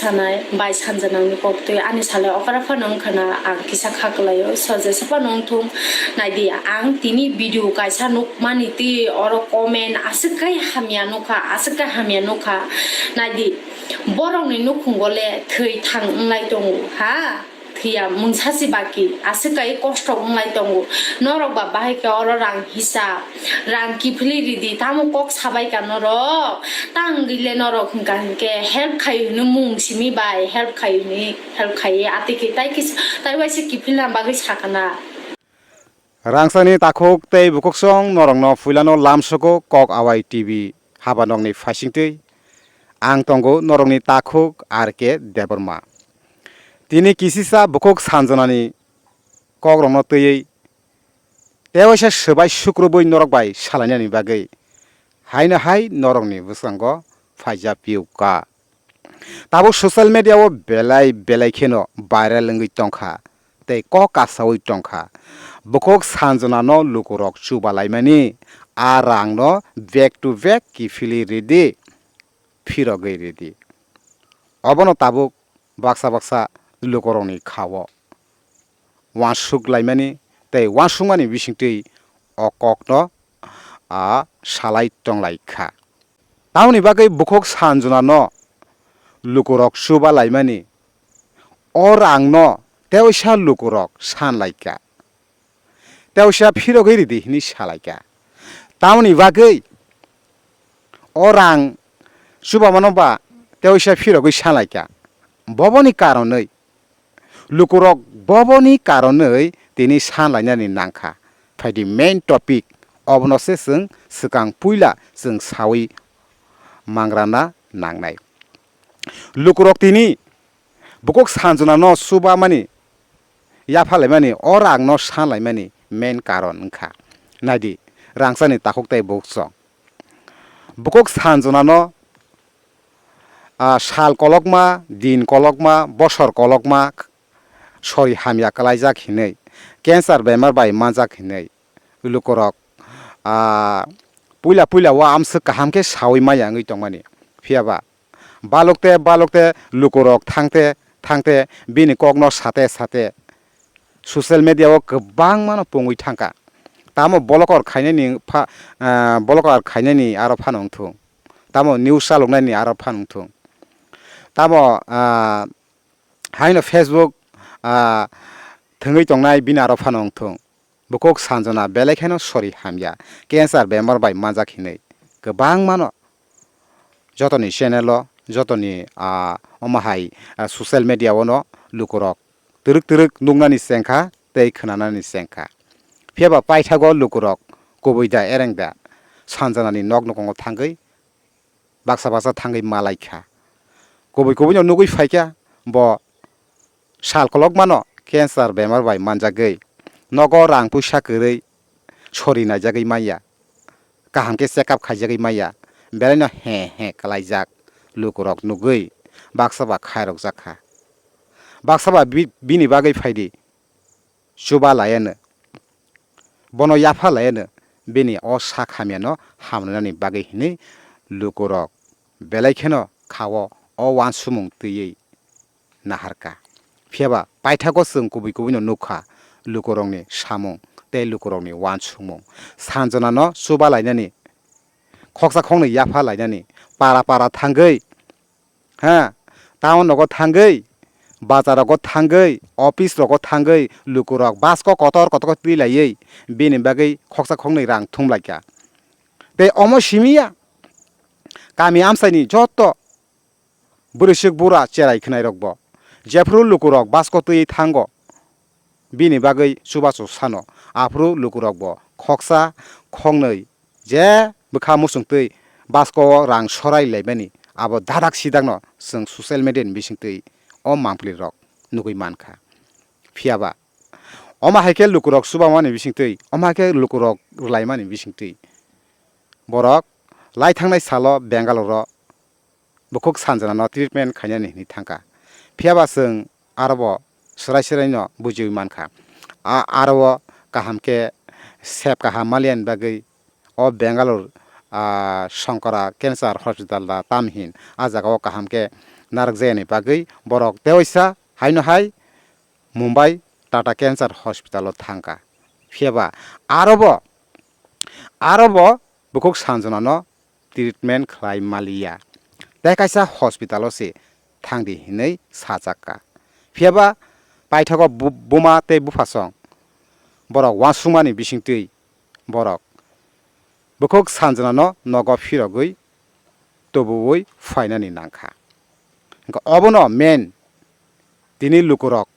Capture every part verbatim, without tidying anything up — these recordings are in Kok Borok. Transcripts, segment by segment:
Sanai bai sanjanani koktwi ani salai okra phano wngkha na ang kisa kha kwlaio. So jesa phano wngthung, naidi ang tini video kaisa nukmani twi oro comment aswk kai hamya nukha, aswk kai hamya nukha. Naidi borokni nukhungo le thwi thang wnglai tongo ha. Thwiya mungsa si baki, aswk kai kosto wnglai tongo. Norok ba bahai khe oro rang hisab, rang kiphilwi ridi, tamo kok sabai ka norok? Tang gwi le norok hwnkha hinkhe help khai hwnwi mung simi bai help khai hwnwi help khai atwi khe tai kis-, tai waisa kiphilna bagwi sakana. Rangchakni takhuk tei bukhuksong norokno puilano lamsogo Kok Awai T V habanokni phaisingtwi. Ang tongo norokni takhuk R K Debbarma. Tini kisisa bukhuk sanjonani kokrokno twiwi tewaisa swbai sukrubwi norok bai salainani bagwi haino hai norokni bwskango phaijak phiyuka. Tabuk social media o belai belai kheno viral wngwi tongkha tei kok kasaui tongkha. Bukhuk sanjonano lukurok chubalaimani, a rangno back to back kiphilwi ridi, phirogwi ridi. Obono tabuk baksa baksa lukurokni khao uansuk laimani tei uansukmani bisingtwi o kokno, a, salai tonglai kha. Tamoni bagwi bukhuk sanjonano lukurok chuba laimani, o rangno tewaisa lukurok san lai kha, tewaisa phirogwi ridi hwnwi sa lai kha. Tamoni bagwi o rang chubamano ba tewaisa phirogwi san lai kha. Boboni karonwi lukurok boboni karonwi tini san lainani nangkha. Phaidi main topic, obono se chwng swkang puila chwng saui mangrana nangnai. Lukurok tini bukhuk sanjonano chubamani, yaphalaimani, o rangno san laimani main karon wngkha. Naidi, rangchakni takhuk tei bukhuk song. Bukhuk sanjonano, ah, sal kolokma, din kolokma, bosor kolokma, sori hamya kwlaijak hinwi, cancer bemar bai manjak hinwi lukurok, ah, puila puila o amswk kaham khe saui maya wngwi tongmani. Phiya ba balok te balok te lukurok thangte thangte bini kokno sate sate social media o kwbangmano pungwi thangkha. Tamo bolokor khainani pha-, ah, bolokor khainani aro phano wngthung. Tamo news chaloknani aro phano wngthung. Tamo, ah, haino Facebook, ah, thwngwi tongnai bini aro phano wngthung. Bukhuk sanjona belai kheno sori hamya, cancer bemar bai manjak hinwi kwbangmano jotoni channel o, jotoni, ah, omo hai, ah, social media o no lukurok twrwk twrwk nuknani chengkha tei khwnanani chengkha. Phiya ba paithago lukurok kubui da ereng da sanjanani nok nukhungo thangwi baksa baksa thangwi malai kha. Kubui kubui no nugwi phai kha, bo sal kolokmano cancer bemar bai manjagwi, nogo rang puisa kwrwi sori naijagwi manya, kaham khe check up khaijagwi manya, belai no he he kwlaijak lukurok nugwi baksa ba khairokjak kha. Baksa ba bi-, bini bagwi phaidi chuba laiano, bono yapha laiano, bini o sak hamyano hamrwnani bagwi hinwi lukurok belai kheno khao o uansukmung twiwi naharkha. Phiya ba paithago chwng kubui kubui no nukha lukurokni samung tei lukurokni uansukmung. Sanjonano chuba lainani, khoksa khoknwi yapha lainani, para para thangwi, ha, town rogo thangwi, bazar rogo thangwi, office rogo thangwi, lukurok basko kotor kotor khe twi laiwi bini bagwi khoksa khoknwi rang thum laikha. Tei omo simi ya, kami amchaini joto bwrwisuk bura cherai khwnairokbo jephru lukurok basko twiwi thango, bini bagwi chubachu sano, aphuru lukurokbo khoksa khoknwi je bwkha muchungtwi basko o rang sorai laimani, abo dadak sidakno chwng social media ni bisingtwi o mangpili rok nugwi mankha. Phiya ba omo hai khe lukurok chubamani bisingtwi, omo hai khe lukurok rwlaimani bisingtwi borok lai thangnai salo Bangalore o bukhuk sanjana no treatment khainani hinwi thangkha. Phiya ba chwng aro bo swrai swrai no bujiwi mankha. A, aro o kaham khe sep kaham maliani bagwi o Bangalore, ah, Shankara Cancer Hospital da tam hin, a jaga o kaham khe narwk jayani bagwi borok tewaisa haino hai Mumbai Tata Cancer Hospital o thangkha. Phiyaba arobo, arobo bukhuk Sanjonano treatment khlai maliya. Tei kaisa hospital o se thangdi hinwi sajakka. Phiyaba paithago bu-, buma tei buphasong borok uansukmani bisingtwi borok bukhuk Sanjonano nogo phirogwi tubuwi phainani nangkha. Hwnkhe obono main tini lukurok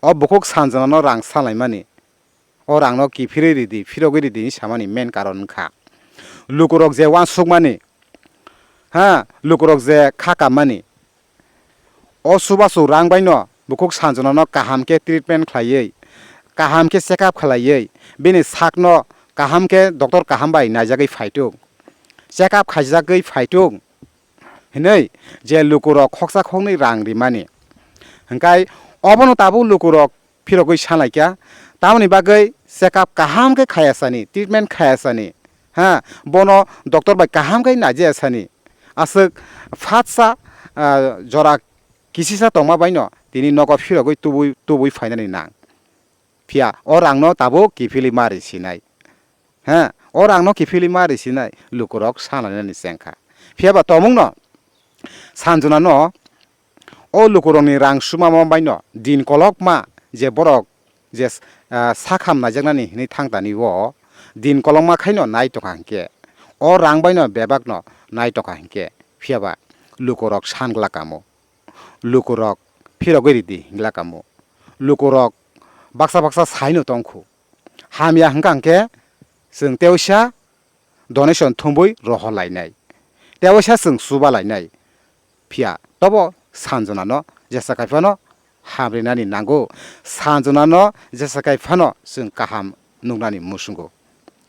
o bukhuk Sanjonano rang salaimani, o rangno kiphilwi ridi, phirogwi ridi hinwi samani main karon wngkha. Lukurok je uansukmani, ha, lukurok je kha kammani, o chubachu rang baino bukhuk Sanjonano kaham khe treatment khlaiwi, kaham khe check up khlaiwi, bini sakno kaham khe doctor kaham bai naijagwi phaitung, check up khaijagwi phaitung hinwi je lukurok khoksa khoknwi rang rimani. Hwnkhe obono tabuk lukurok phirogwi sanlaikha, tamoni bagwi check up kaham khe khayasani, treatment khayasani, ha, bono doctor bai kaham khe naijayasani. Aswk phatsa, ah, jora kisisa tongma baino tini nogo phirogwi tubui, tubui phainani nang. Phiya o rangno tabuk kiphilwi ma risinai. Ha, o rangno kiphilwi ma risinai lukurok sanlainani chengkha. Phiyaba tomungno Sanjonano o lukurokni rang sumama baino din kolokma je borok je, ah, sakham naijaknani hinwi thangtani o din kolokma khaino nai tongkha hinkhe, o rang baino bebakno nai tongkha hinkhe, phiyaba lukurok san glak kamo, lukurok phirogwi ridi hinglak kamo, lukurok baksa baksa saino tongkhu. Hamya hwnkha hinkhe chwng teisa donation thumwi rohor lainai, teisa chwng chuba lainai. Phiya tobo Sanjonano jesa kai phano hamrinani nango, Sanjonano jesa kai phano chwng kaham nuknani muchungo.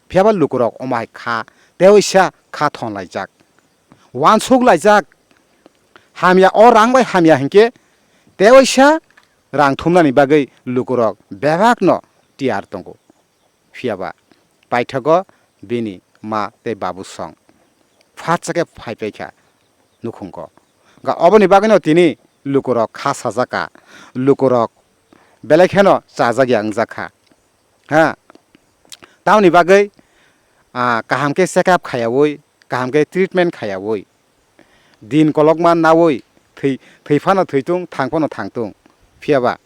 Phiyaba lukurok omo hai kha teisa kha thon laijak, uansuk laijak, hamya o rang bai hamya hinkhe teisa rang thumnani bagwi lukurok bebakno tiyar tongo. Phiyaba paithago bini ma tei babu song phatsa khe phai paikha nukhungo. Ga oboni bagwino tini lukurok kha sajakha, lukurok belai kheno chajakya wngjakha. Ha, tamoni bagwi, ah, kaham khe check up khayaui, kaham khe treatment khayaui, din kolokma naui, thwi, thwi phano thwitung, thang phano thangtung. Phiyaba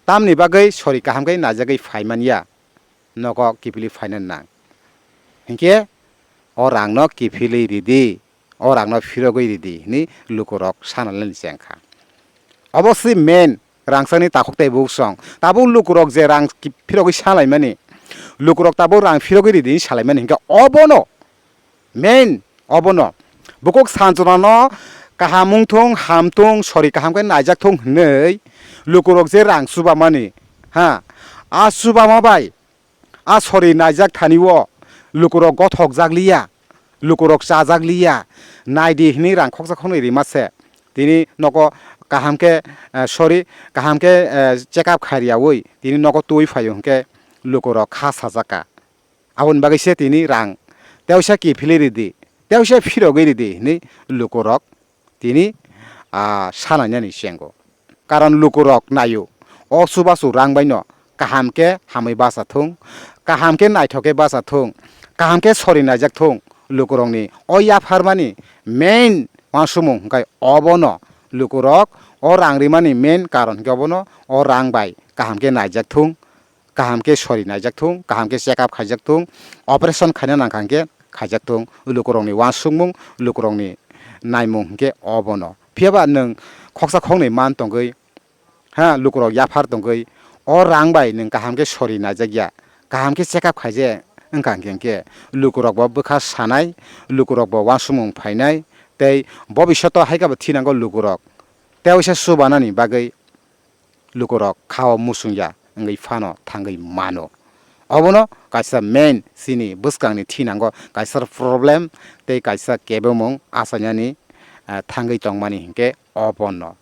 tamni bagwi sori kaham khe naijagwi phai manya, nogo kiphilwi phaina nang. Hinkhe o rangno kiphilwi ridi, o rangno phirogwi ridi hinwi lukurok sanalani chengkha. Obo se main rangchakni takhuk tei buksong. Tabuk lukurok je rang ki-, phirogwi salaimani, lukurok tabuk rang phirogwi ridi hinwi salaimani hinkhe obono main obono. Bukhuk Sanjonano kaham wngthung, hamthung, sori kaham khe naijak thung hinwi lukurok je rang chubamani, ha, a chubama bai a sori naijak thani o lukurok gothok jak liya, lukurok chajak liya, naidi hinwi rang khoksa khoknwi rima se. Tini nogo kaham khe, eh, sori, kaham khe, eh, check up khairiyaui tini nogo twi phaio hinkhe lukurok kha sajakha. Aboni bagwi se tini rang teisa kiphilwi ridi, teisa phirogwi ridi hinwi lukurok tini, ah, sanainani chengo. Karon lukurok naio, o chubachu rang baino kaham khe hamwi bacha thung, kaham khe naithok khe bacha thung, kaham khe sori naijak thung, lukurokni o yapharmani main uansukmung hwnkhe obono. Lukurok o rang rimani main karon hwnkhe obono, o rang bai kaham khe naijak thung, kaham khe sori naijak thung, kaham khe check up khaijak thung, operation khaina nangkha hinkhe khaijak thung. Lukurokni uansukmung, lukurokni naimung hinkhe obono. Phiyaba nwng khoksa khoknwi man tongwi, ha, lukurok yaphar tongwi, o rang bai nwng kaham khe sori naijak ya, kaham khe check up khaijak wngkha hinkhe, hinkhe lukurokbo bwkha sanai, lukurokbo uansukmung phainai, tei bobishoto hai khebo thinango lukurok teisa chubanani bagwi lukurok khao muchungya wngwi phano thangwi mano. Obono kaisa main chini bwskangni thinango kaisa problem tei kaisa kebengmung achainani, ah, thangwi tongmani hinkhe obono.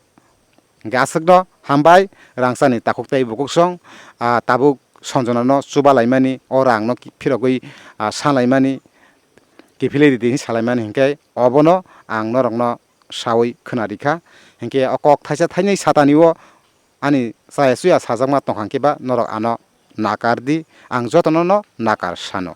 Hinkhe aswkno hambai rangchakni takhuk tei bukuksong, ah, tabuk Sanjonano chuba laimani, o rangno ki-, phirogwi, ah, salaimani, kiphilwi ridi hinwi salaimani hinkhe obono ang norokno sawi khwna rikha. Hinkhe o kok thaisa thainwi satani o ani chaya chuya sajakma tongkha hinkhe ba norok ano nakar di, ang jotono no nakar sano.